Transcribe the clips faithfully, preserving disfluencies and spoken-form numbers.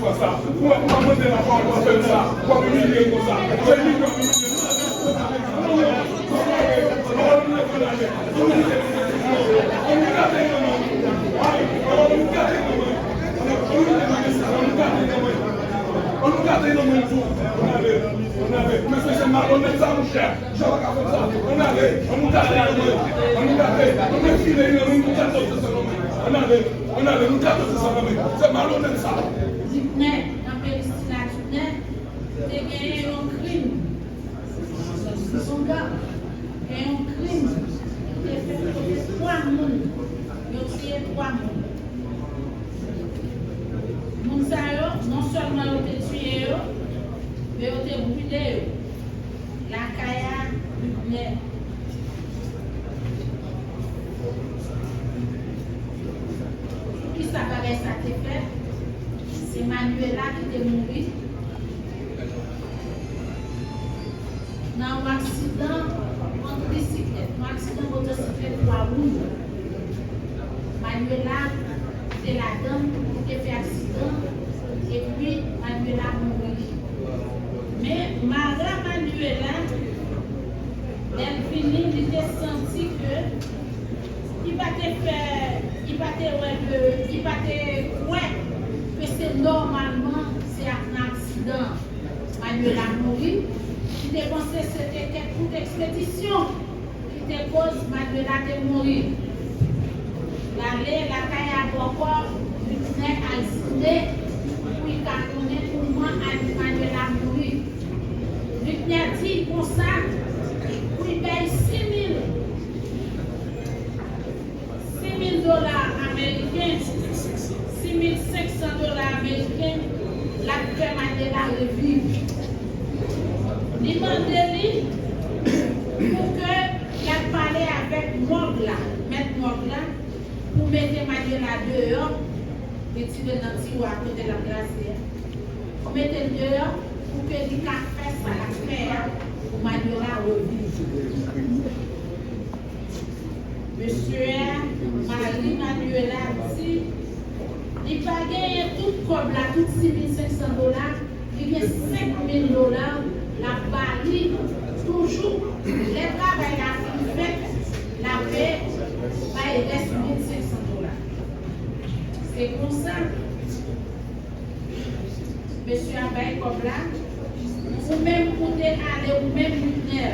Sa, ou wè, ou pa mande lapawòl, w ap fè m sa, w ap imilye m konsa. Se imilye w ap imilye m. Ann nou gate nan mwen tou. Ann ale, ann ale. Mesye, se malonèt sa, monchè. Jan w ka fè sa. Ann ale, ann nou gate nan mwen. Ann nou gate. Ann nou file nan mwen, nou gate nan mwen. Ann ale, ann ale, nou gate nan mwen. Se malonèt sa. Diknè, nan peyi Sila Diknè, te genyen yon krim. Songa, gen yon krim ki te fèt kote twa moun, yo tiye twa moun. Moun sa yo, non sèlman yo te tiye yo, men yo te brile yo lakay a Diknè. Poukisa bagay sa te fèt? Se Manuela ki te mouri nan yon aksidan, yon trisiklèt, yon aksidan motosiklèt twa wou. Manuela te ladan, li te fè aksidan, epi Manuela mouri. Men mari a Manuela, lè l vini, li te santi ke li pa te fè, li pa te wè ke, li pa te kwè ke se nòmalman se ak nan aksidan Manuela mouri. Li te panse se te kèk kout ekspedisyon ki te koz Manuela te mouri. L ale lakay a bòkò Luckner al sonde pou l ka konnen kouman Manuela mouri. Luckner di konsa pou l bay sis mil, sis mil dola ameriken, sis mil senk san dola ameriken, l ap fè Manuela reviv. Li mande li pou ke l al pale avèk mòg la, mèt mòg la, pou mete Manuela deyò, retire l nan tiwa kote l ap glase a, pou mete l deyò, pou ke li ka fè sa l ap fè a, pou Manuela reviv. Mesye a, mari Manuela di, li pa genyen tout kòb la, tout sis mil senk san dola, li gen senk mil dola, l ap ba li toujou. Lè travay la fin fèt, l ap bay rès mil senk san dola. Se konsa. Mesye a bay kòb la. Ou menm ou te ale, ou menm Luckner,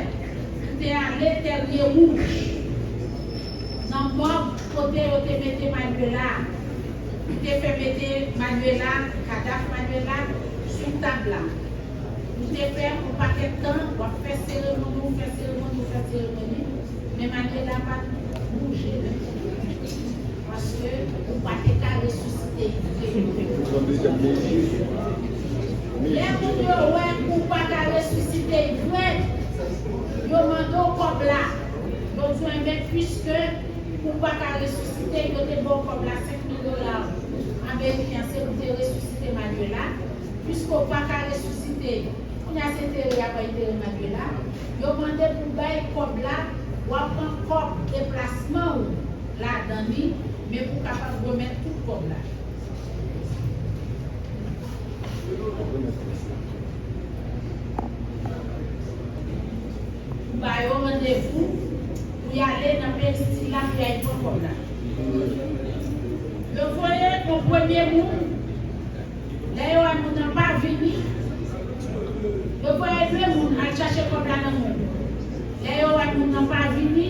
ou te ale Tèrye Wouj, nan mòg kote yo te mete Manuela. Ou te fè mete Manuela, kadav Manuela, sou tab la. Ou te fè yon pakèt tan, w ap fè seremoni, ou fè seremoni, ou fè seremoni. Men Manuela pa t bouje menm. Paske ou pa te ka resisite l vre. Lè moun yo wè ou pa ka resisite l vre, yo mande w kòb la. Yo di w, enben, piske ou pa ka resisite, yo te ba w kòb la, senk mil dola ameriken, se pou te resisite Manuela. Piske w pa ka resisite, kounye a se enterè y ap enterè Manuela. Yo mande pou bay kòb la, w ap pran kòb deplasman w ladan li, men pou w kapab remèt tout kòb la. Ou ba yo randevou pou y ale nan peristil la pou y al pran kòb la. Yo voye yon premye moun. Lè yo wè moun nan pa vini, yo voye de moun al chache kòb la nan moun. Lè yo wè moun nan pa vini,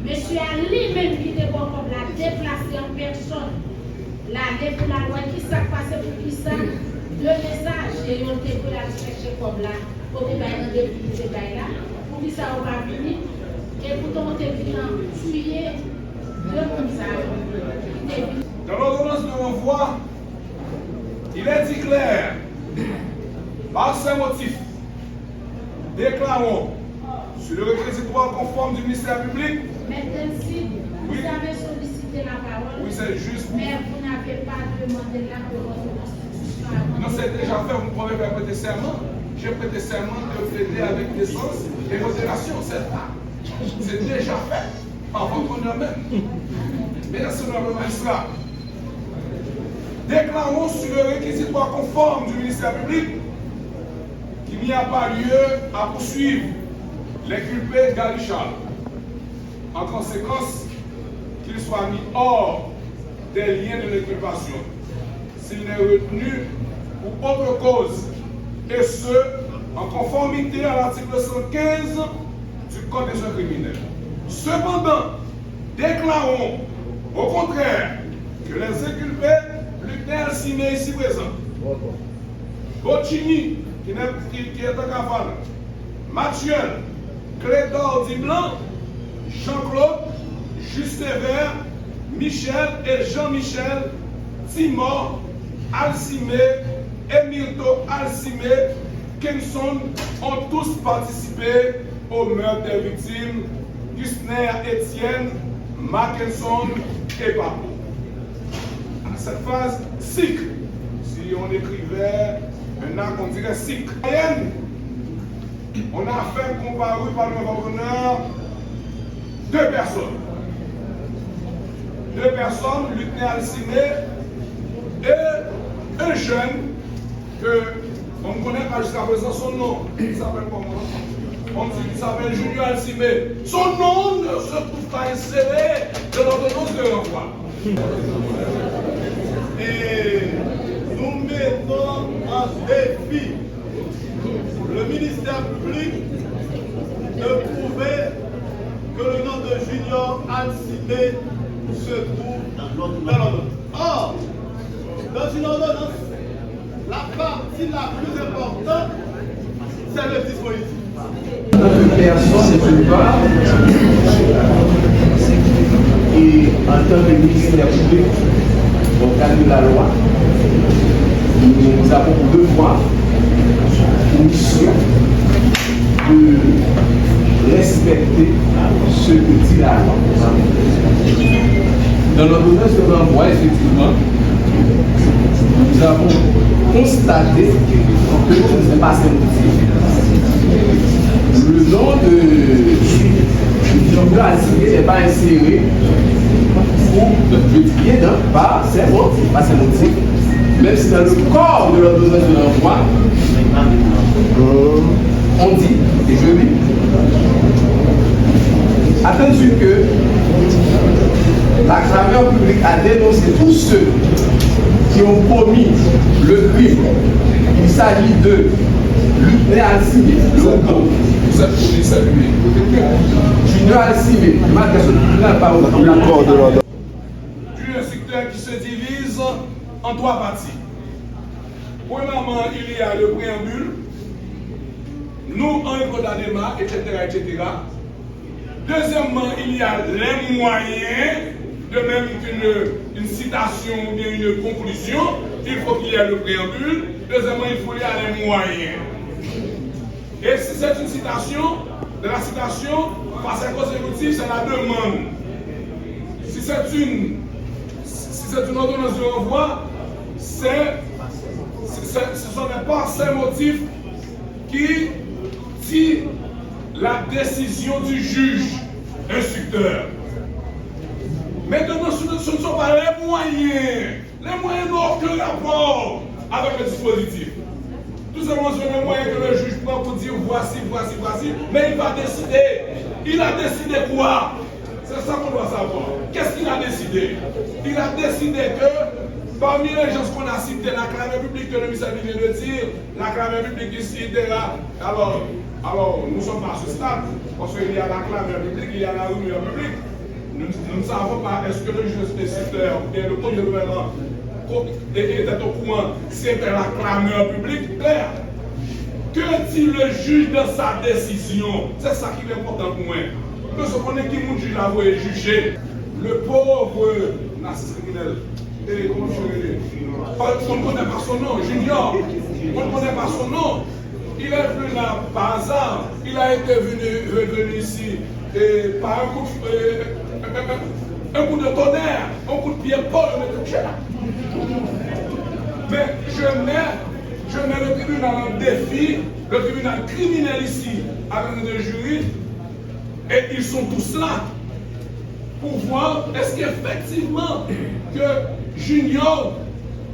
mesye a li menm ki te ba w kòb la deplase an pèsòn. L ale pou l al wè ki sa k pase, poukisa de mesaje yo te voye al chèche kòb la, kote bay randevou pou te bay la, poukisa yo pa vini, e poutan w te gentan tiye de moun sa yo ki te vini. Dans l'ordonnance de renvoi, il est dit clair, par ces motifs, déclarons, sur le réquisitoire conforme du ministère public. Mèt Delcy, vous avez sollicité la parole, mais vous n'avez pas demandé l'acte de votre constitution avant de... Non, c'est déjà fait, vous ne pouvez pas prêter serment. J'ai prêté serment de plaider avec décence et modération, c'est ça. C'est déjà fait par votre honneur même. Merci, honorable magistrat. Déclarons sous le réquisitoire conforme du ministère public qu'il n'y a pas lieu à poursuivre l'inculpé Gary Charles, en conséquence, qu'il soit mis hors des liens de l'inculpation, s'il n'est retenu pour autre cause, et ce, en conformité à l'article cent quinze du Code des criminels. Cependant, déclarons, au contraire, que les inculpés Lucner Alcimé ici présents, Bocchini, qui n'est, qui, qui est en cavale, Mathuel, Clédor Diblanc, Jean-Claude, Juste Sévère, Michel et Jean-Michel, Timor, Alcimé, Emilto Alcimé, Kenson ont tous participé au meurtre des victimes, Gusner Etienne, Mackenson et Papo. À cette phrase, sic, si on écrivait un acte, on dirait sic. On a fait comparues par le gouverneur deux personnes. Deux personnes, Lucner Alcimé et un jeune que on ne connaît pas jusqu'à présent son nom. Il s'appelle comment? On dit qu'il s'appelle Junior Alcimé. Son nom ne se trouve pas inséré dans l'ordonnance de renvoi. Et nous mettons en défi le ministère public de prouver que le nom de Junior Alcimé se trouve dans l'ordonnance. Or, dans une ordonnance, la partie la plus importante, c'est le dispositif. En tant que personne, d'une part, et en tant que ministère public, au cadre de la loi, nous avons pour devoir, pour mission, de respecter ce que dit la loi. Dans l'ordonnance de renvoi, effectivement, nous avons constaté que ce n'est pas un motif. Le nom de Jean-Claude Alcimé n'est pas inséré pour, je dis bien, hein, pas ses motifs, pas ses motifs, même si dans le corps de l'ordonnance de renvoi, on dit, et je lis, attendu que la clameur publique a dénoncé tous ceux qui ont commis le crime. Il s'agit de Lucner Alcimé, le Rougon. Junior Alcimé, malgré son tribunal par le corps de l'ordre. Du instructeur qui se divise en trois parties. Premièrement, il y a le préambule, nous en écho d'Adema, et cetera, et cetera. Deuxièmement, il y a les moyens, de même qu'une une citation ou bien une conclusion, il faut qu'il y ait le préambule. Deuxièmement, il faut y avoir les moyens. Et si c'est une citation, dans la citation, pas un cause émotif, c'est la demande. Si c'est une, si c'est une ordonnance de renvoi, c'est, c'est, ce sont des passés motifs qui dit la décision du juge instructeur. Maintenant, ce ne, ce ne sont pas les moyens. Les moyens n'ont aucun rapport avec le dispositif. Tout simplement, c'est les moyens que le juge prend pour dire voici, voici, voici, mais il va décider. Il a décidé quoi? C'est ça qu'on doit savoir. Qu'est-ce qu'il a décidé? Il a décidé que parmi les gens qu'on a cités, la clameur publique que le ministre vient de dire, la clameur publique ici, là, alors, alors, nous ne sommes pas à ce stade, parce qu'il y a la clameur publique, il y a la rumeur publique. Nous, nous ne savons pas est-ce que le juge instructeur ou bien le procureur était au courant, c'était la clameur publique claire. Que dit le juge dans sa décision? C'est ça qui est important pour moi. Paske konnen ki moun jij la voye jije. Le pauvre Narcisse Criminel. Et comment tu es? On ne connaît pas son nom, Junior. On ne connaît pas son nom. Il est venu là par hasard. Il a été venu, revenu ici et par un coup de, euh, un coup de tonnerre, un coup de pied Paul, on était là. Mais je mets, je mets le tribunal en défi, le tribunal criminel ici, avec le jury, et ils sont tous là pour voir est-ce qu'effectivement que Junior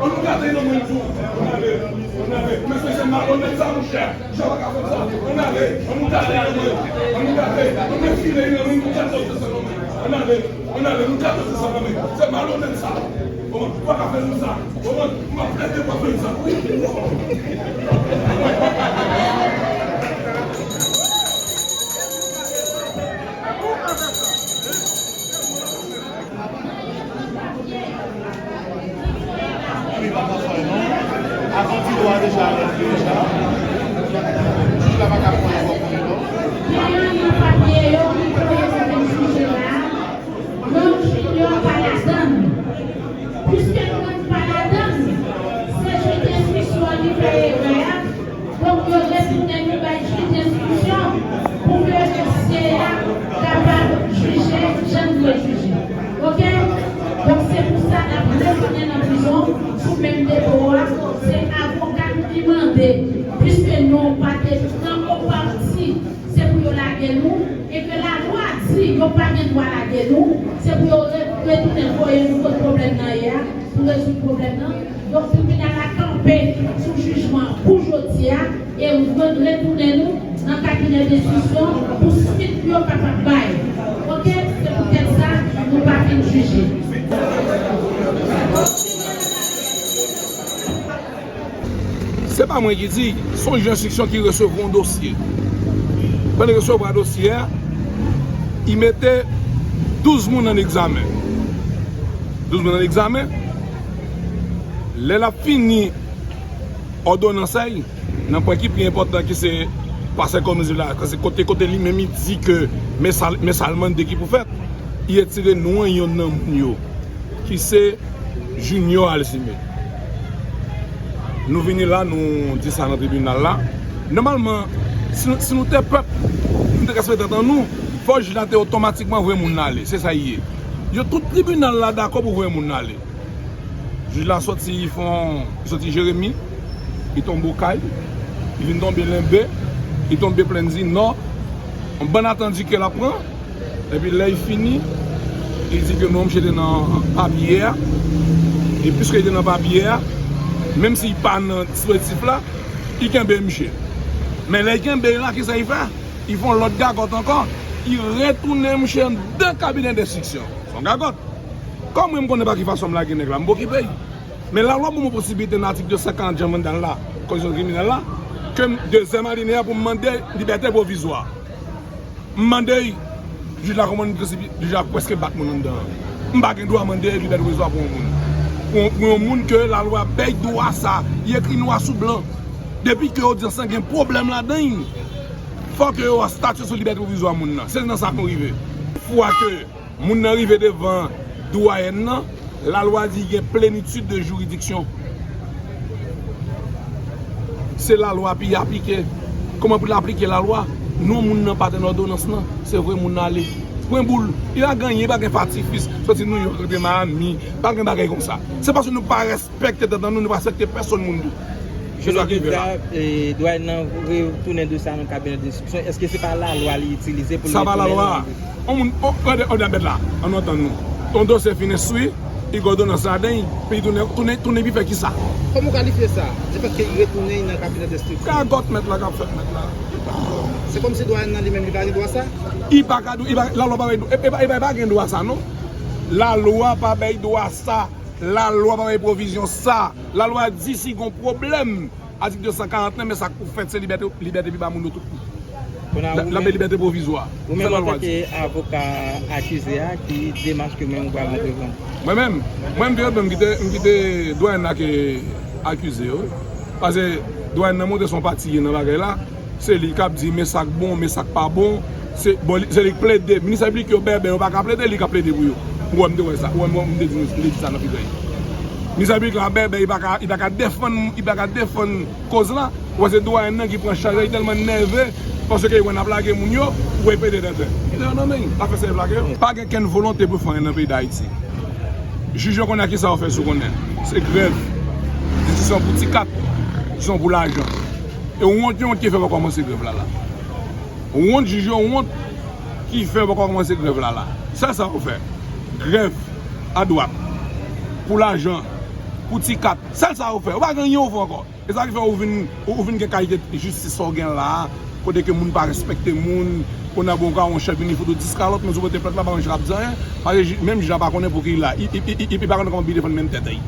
Ann nou gade nan men l tou. Ann ale. Ann ale. Mesye, se malonèt sa, monchè. Jan w pa ka fè sa. Ann ale. Ann nou gade nan men l. Ann nou gade. Ann nou file nan men l, nou gade nan men l. Ann ale. Ann ale, nou gade se sa nan men. Se malonèt sa. Bon, ou pa ka fè nou sa. Bon, m ap plede pa fè sa. Avan ti dwa deja, deja. Jij la pa ka pran ankò pou li non. Genyen nan papye yo ki voye sèten sijè la. Donk, Junior pa ladann. Piske Frank pa ladann, se jij denstriksyon an ki fè erè a. Donk, yo retounen nou bay jij denstriksyon pou ke dosye a kapab jije jan l dwe jije. Oke? Donk, se pou sa n ap retounen nan prizon sou menm depo a. Se avoka nou ki mande, piske nou pa te pran yon pati, se pou yo lage nou, e ke lalwa di yo pa gen dwa lage nou, se pou yo re-, retounen voye nou kot pwoblèm nan ye a, pou rezoud pwoblèm nan. Donk, tribinal la kanpe sou jijman pou jodi a, e Kabinè enstriksyon pou swit yo kapab bay. Oke, se poutèt sa nou pa fin jije. Se pa mwen ki di, se yon jij enstriksyon ki resevwa yon dosye. Pandan l resevwa dosye a, li mete douz moun an egzamen. Douz moun an egzamen. Lè l ap fini òdonans la, nan pwen ki pi enpòtan ki se pase kòm rezilta, se kote, kote li menm li di ke men sa, men sa l mande ki pou fèt, li retire non an yonn nan moun yo, ki se Junior Alcimé. Nou vini la, nou di sa nan tribinal la. Nòmalman, si, si nou te pèp, nou te respekte tèt an nou, fò jij la te otomatikman voye moun nan ale. Se sa l ye. Yo tout tribinal la dakò pou voye moun nan ale. Jij la sòti, li fè yon, li sòti Jeremi, li tonbe Okay, li vin tonbe Lenbe, li tonbe Plèn di Nò. Yon bann atan di ke l ap pran. Epi lè l fini, li di ke non, misye te nan papye a. E piske li te nan papye a, menm si li pa nan dispozitif la, li kenbe misye. Men lè li kenbe l la, kisa li fè? Li fè yon lòt gagòt ankò. Li retounen misye anndan kabinè enstriksyon. Se yon gagòt. Kòm mwen, m konnen pa ki fason m lage nèg la, m pa okipe l. Men lalwa ban mwen posibilite nan atik de san karant, jan m anndan la, kondiksyon kriminèl la, ke m, dezyèm alinea pou m mande libète pwovizwa. M mande l, jij la konprann ke se jij la prèske bat moun anndan an. M pa gen dwa mande libète pwovizwa pou yon moun. Pou, pou yon moun ke lalwa bay dwa sa, li ekri nwa sou blan. Depi ke odyans lan gen pwoblèm ladan l, fò ke yo estatye sou libète pwovizwa moun nan. Se nan sa ke nou rive. Fwa ke moun nan rive devan dwayèn nan, lalwa di gen plenitid de jiridiksyon. Se lalwa pou l aplike. Kòman pou l aplike lalwa? Non moun nan pa t nan òdonans lan. Se voye moun nan ale. Pwen boul. Li pa gen anyen, li pa gen patifis. Sòti Nouyòk, rive Miami. Pa gen bagay konsa. Se paske nou pa respekte tèt an nou, nou pa respekte pèsòn moun tou. Se sa ki rive la. Jodi a, e, dwayèn nan retounen dosye a nan kabinè enstriksyon. Èske se pa lalwa li itilize pou l retounen nan... Sa pa lalwa. Yon moun, o, gade, gade bèt la, ann antann nou. Yon dosye fin enstwi, li gen òdonans ladan l, pou li tounen, tounen, tounen pou fè kisa? Kòman w kalifye sa? Lefètke li retounen nan kabinè enstriksyon. Gagòt mèt la k ap fèt mèt la. Se kòmsi dwayèn nan li menm li pa gen dwa sa? Li pa ka, li pa, lalwa pa bay, e, e, e, e pa gen dwa sa, non. Lalwa pa bay dwa sa. Lalwa pa bay pwovizyon sa. Lalwa di si gon pwoblèm, atik de san karant lan, men sa k pou fèt se libète, libète pi ba moun yo tout. Kounye a, l ap bay libète pwovizwa. Ou menm, antanke avoka akize a, ki demach ke menm ou pral antreprann? Mwen menm, mwen m te, m kite, m kite dwayèn la ke akize yo. Paske dwayèn nan montre se yon pati li ye nan bagay la. Se li k ap di men sa k bon, men sa k pa bon. Se, bon, li, se li k plede. Minis piblik yo bèbè, yo pa ka plede, li k ap plede pou yo. Ou wè, m te wè sa. Ou wè, m, m te di, m te di sa nan figil. Minis piblik la bèbè, li pa ka, li pa ka defann, li pa ka defann koz la. Ou wè, se dwayèn nan ki pran chaj la, li tèlman nève, paske li wè n ap lage moun yo, ou wè, li pede tenten. Li te nan men, l ap fè se plake yo. Pa gen kenn volonte pou fè anyen nan peyi Dayiti. Jij yo konnen a kisa yo fè sou konnen. Se grèv. Diskisyon pou ti kat, diskisyon pou lajan. E wont, yon wont ki fè yo pa kòmanse grèv la la. Wont, jij yo wont ki fè yo pa kòmanse grèv la la. Sèl sa yo fè. Grèv a dwat. Pou lajan. Pou ti kat. Sèl sa yo fè. Yo pa gen anyen yo fè ankò. E sa ki fè ou vin, ou, ou vin gen kalite jistis sa w gen la a, kote ke moun pa respekte moun, kounye a bon, ou ka wè yon chèf vini fout ou dis kalòt, men sou kote plent la, pa gen moun k ap di anyen, paske ji-, menm jij la pa konnen pou ki li la. Li, li, li, li, li pa konnen kòman pou li defann menm tèt li.